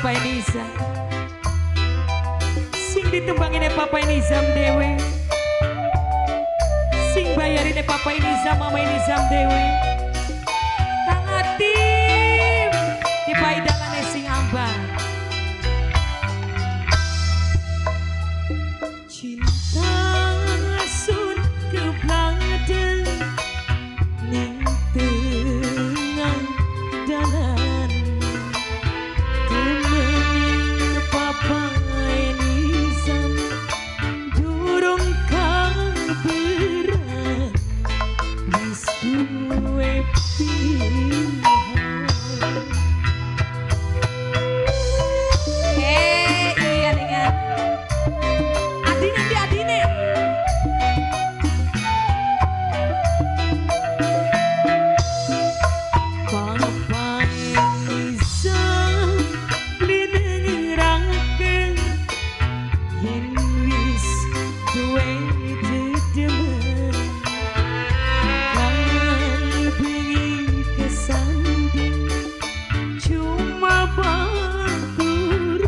Papa Nizam. Sing ditembangine Papa Nizam dewe. Sing bayarine Papa Nizam, Mama Nizam dewe. Kang Atim dipaidalane sing amba. Cinta sun kebladen ning tengah dalan temenin Papa Nizam durung kaberan wis duwe pilihan. Iya dengan adine ndi adine. Papa Nizam blinengrake yen wis duwe dedemen kang bengi kesanding cuma baturan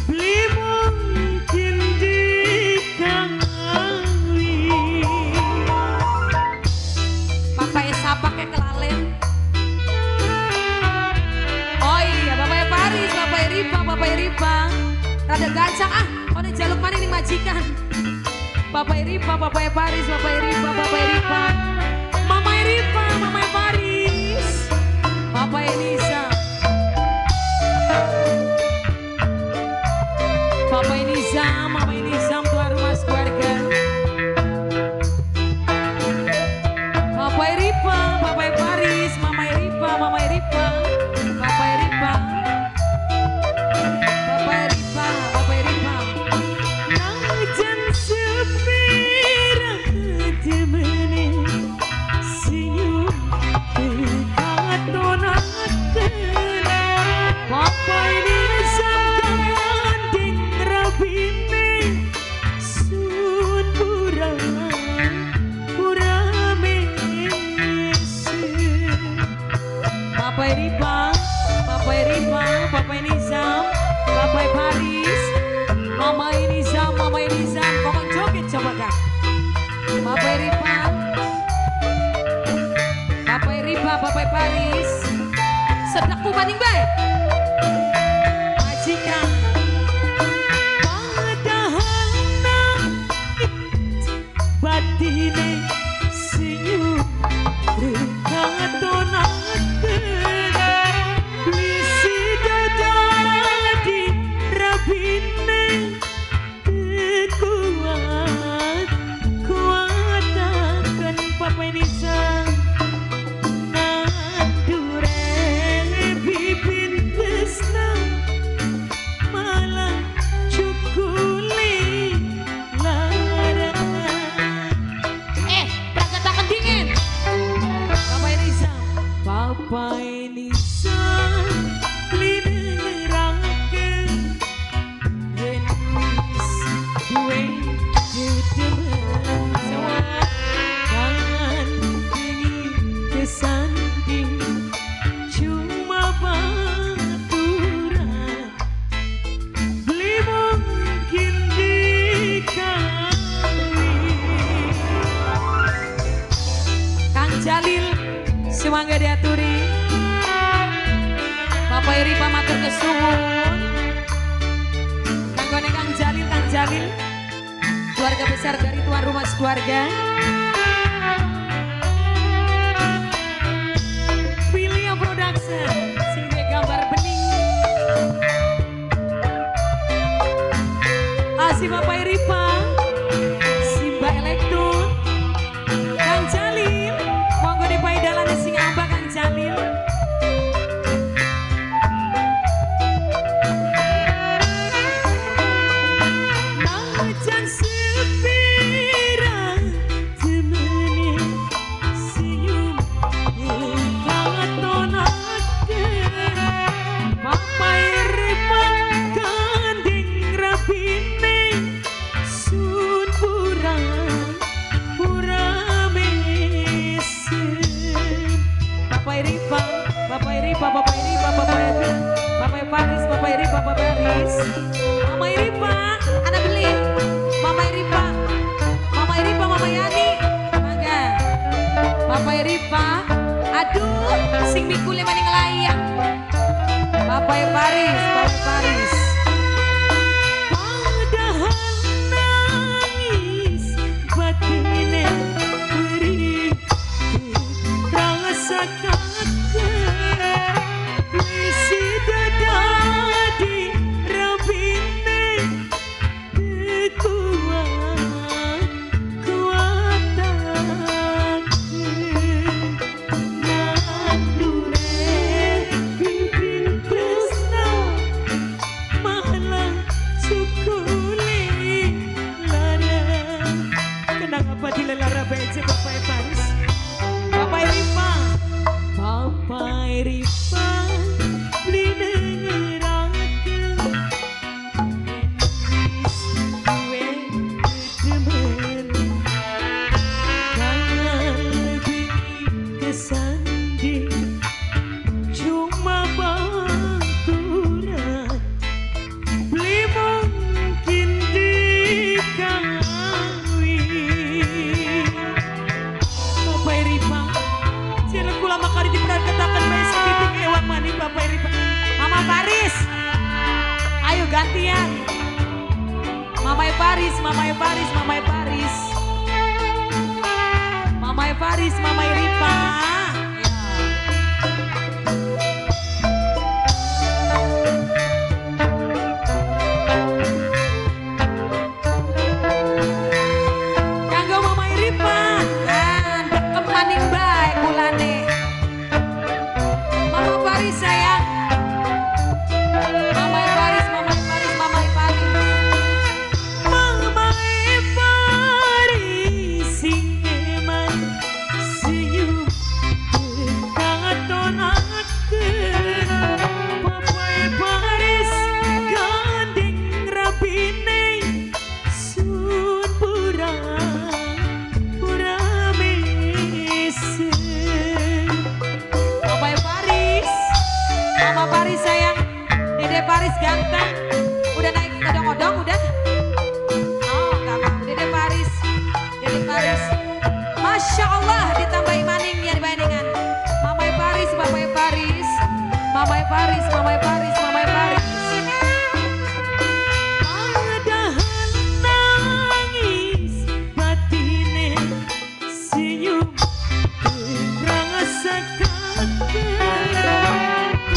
beli mungkin dikawin. Papa Esa pakai kelalen. Oh iya, Bapak Paris, Bapak Ripa, Bapak Ripa. Rada gancang ah, kono jaluk mana ning majikan. Bapak Ripa, Bapak Paris, Bapak Ripa, Bapak Ripa. Mama Ripa, Mama Paris. Bapak Elisa. Bapak Nizam, Mama Nizam tuan rumah keluarga. Bapak Ripa, Bapak Paris, Mama Ripa, Mama Ripa, Bapak Ripa, Bapak Ripa, Bapak Ripa. Najan sepira temene senyum katonaken Bapak Nizam gandeng rabine sun pura pura mese. Bapak Ripa, Bapak Ripa, Bapak Nizam, Bapak Paris, Mama Nizam, Mama Nizam, pokok joget coba kak. Bapak Ripa, Bapak Ripa, Bapak Paris, sedakku paning bae. Majikan. Padahal batine senyum katonaken beli sida dadi rabine kuat kuataken Papa Nizam nandure bibit tresna malah cukuli lara. Prakatakan dingin. Bapak Nizam, Bapak Nizam linengrake yen wis duwe dedemen kangen bengi kesanding cuma baturan beli mungkin dikawin. Kang Jalil semangga diaturi. Bapak Ripa matur kesuwun. Kanggone Kang Jalil, Kang Jalil keluarga besar dari tuan rumah sekeluarga. Pilih Production sing duwe gambar bening. Asih Bapak Ripa, Simba Elektro, Kang Jalil, monggo dipaidalane sing amba Kang Jalil. Najan sepira Ripa, Papa Paris. Mama Ripa, anak beli. Mama Ripa, Mama Ripa, Mama Yani. Mangga. Papa Ripa, aduh, sing mikule maning layang. Papa Paris, Papa Paris. Padahal nangis batine perih rasa kaget wis dadi rabine kuat kuatan nandure bibir tresna malah cukule lara. Kenang apa dilelara bae Bapak Paris, Papa Ripa, Papa Ripa beli nengeraken wis duwe demen kangen lebih kesanding cuma baturan beli mungkin dikawin. Papa Ripa, cilek kula makari diperkatakan bae setitik ewang maning Papa Ripa. Mama Paris, ayo gantian. Mama Paris, Mama Paris, Mama Paris, Mama Paris, Mama Ripa. Ya. Kanggo Mama Ripa, kan dekem maning bae kulane. Mama Paris sayang. Mama Paris, Mama Paris, Mama Paris. Mama Paris sing eman senyum katonaken. Papa Paris gandeng rabine sun pura pura mese. Mama Paris, Mama Paris sayang, Dede Paris ganteng, udah naik odong-odong udah. Oh, nggak mau. Dede Paris, Dede Paris, Masya Allah ditambahi maning ya dibandingan. Mama Paris, Mama Paris, Mama Paris, Mama Paris, Mama Paris. Padahal nangis batine senyum rasa kaget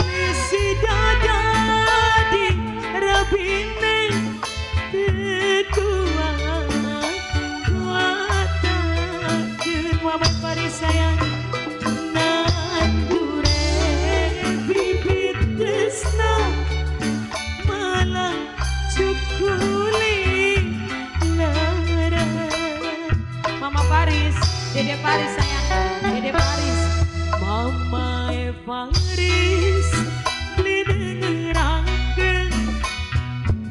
wis dadi rabine kuat kuataken. Mama Paris sayang nandure bibit tresna malah cukuli lara. Mama Paris, Dede Paris sayang, Dede Paris. Mama Paris beli dengeraken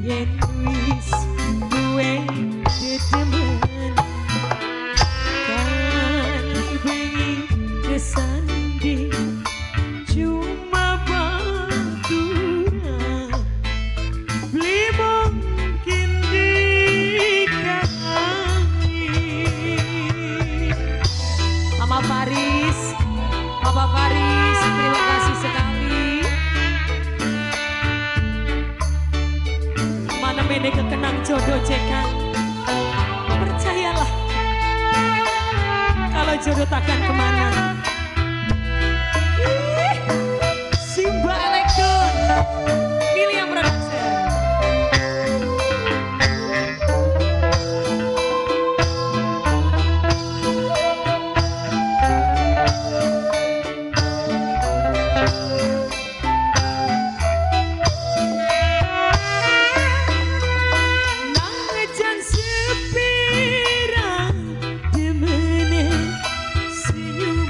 yen wis duwe dedemen kan bengi kesanding cuma baturan beli mungkin dikawin. Mama Paris, Papa Paris, terima kasih sekali. Mana mene kekenang jodoh cekan. Percayalah, kalau jodoh takkan kemana. Ih, Simba Elektron, William Production. Najan sepirang demene senyum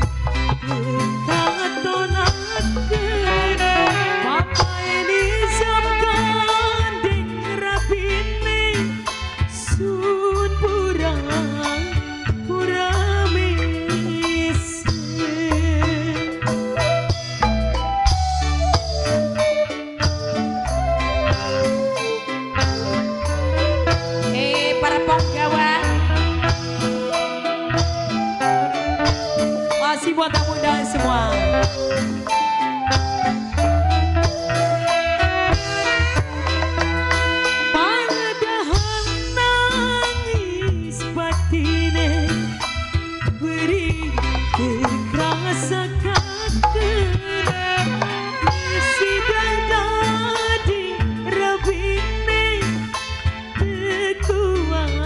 buat tamu undangan semua. Padahal nangis batine beri kerasa kaken sidang tadi rabine tekuat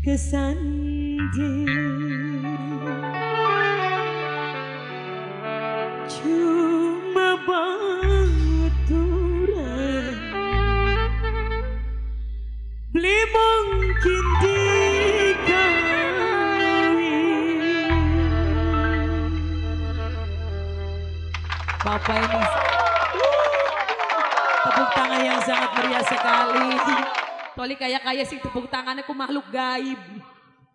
kesandi cuma baturan beli mungkin dikawin. Bapak ini tepuk tangan yang sangat meriah sekali. Toli kaya-kaya sing tepuk tangannya ku makhluk gaib.